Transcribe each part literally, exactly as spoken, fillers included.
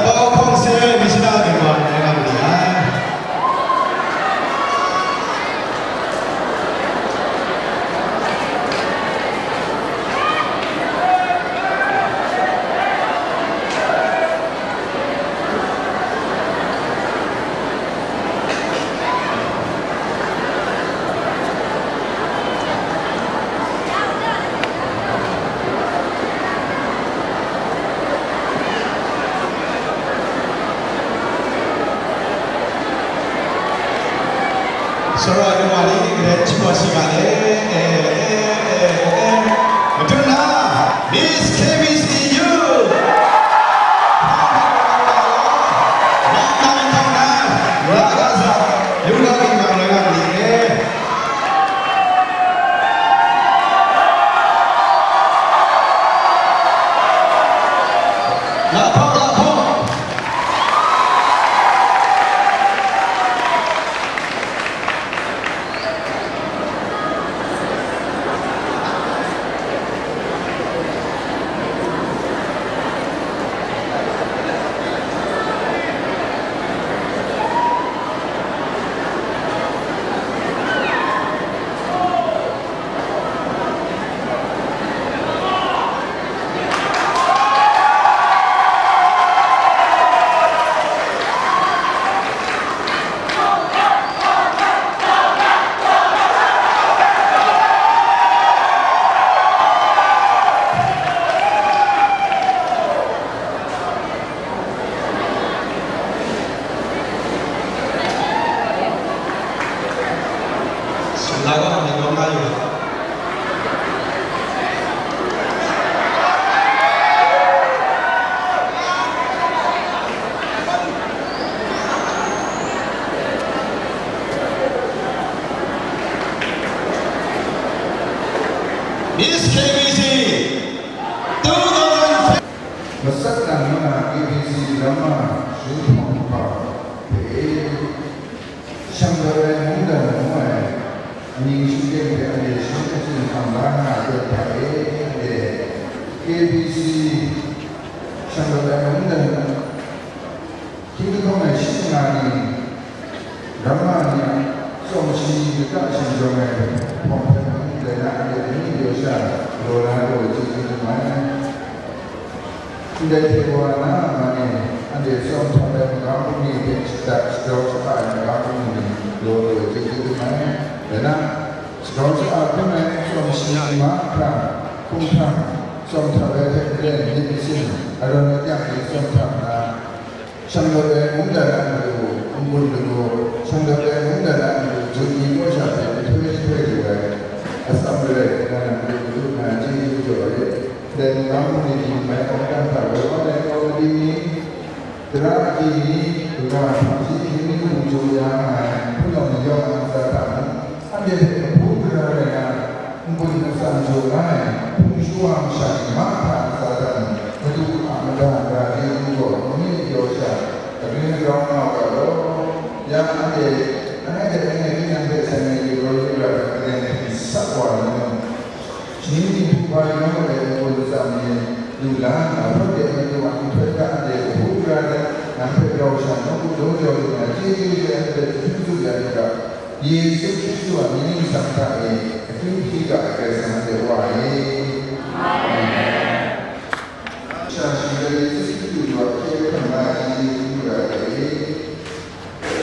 Bau hkawng se, Mishna Ginwang rai nga ma ni ai. Sara Yawali, Red Chua Shiga le, eh, eh, eh, eh, Madonna, Miss K B C U. Miss K B C two thousand. Masak nang ngu na K B C drama shu hpawng hpawng hpe, shang dawt ai mungdan ngu ai amying shingkyen hte anhte shangun hkam la nga ai hta e, anhte K B C shang dawt ai mungdan hkying lahkawng e shing nga ni, Ramma ni, tsawm shi lata shingjawng ai hpawng hpe mung, dai na anhte amyu pyaw sha galaw na gaw chyeju dum ai. Ndai hte wa na a man e, anhte tsawm htap ai magam bungli hte shada shagrau shaka ai magam bungli ni galaw gaw chyeju dum ai. Dai na, shagrau shaka hpung ai tsawm shi mahkra, hkunghtang, tsawm htap ai hte maren myit masin, arawn akyang ni tsawm htap nna, Shang dawt ai mungdan a matu, n-gun lagaw, shang dawt ai mungdan a matu, jut ni kaw sha hpe jahtoi jahtoi lu ai, atsam re ai hkungga nang hpe madu nga chyeju jaw ai. Ndai magam bungli ni mai awng dan hta woi wan ai kau madi ni, tara agyi ni, kaga hpang shi hkying hpung jaw ya nga ai, hpunau ni yawng a ntsa hta mung, Anhte hpe kahpu gara rai na, n-gun atsam jaw la ai hpung shawa masha ni mahkra ntsa hta mung, Madu a mada gara chyeju gaw n-gun pyaw sha, grin grau nga u ga law. Ya anhte, langai hte langai tinang hpe sai ai galaw yu ra ai maren hpyi sat wa ai ni mung, shaning ni hpyi hpa yu na mat ai n-gun atsam ni lu la nna, hpawt de ai Madu a nhtoi hta anhte kahpu gara rai, nang hpe rau sha nawku daw jau lu na, chyeju hte anhte hpe jahtum tsun ya yu ga, Yesu Hkristu a mying ningsang hta e akyu hpyi ga ai Karai Kasang a wa e. Amen. Sha shi Yesu Hkristu a hkye hkrang na chyeju hpyi ga ai.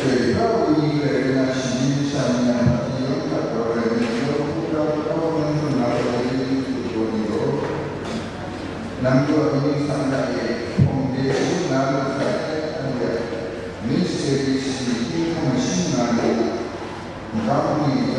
Chyoi pra ai ni rai nna, shi sha ni a hpyi yawng hta grau ai ni, yawng hkra hkra nang hkrung na gaw, Yesu Hkristu gaw ni gaw, nang gaw mying ningsang hta e hpawng de shangun na lu sai, anhte Miss J B C hkying hpung shing nga lu, magam ni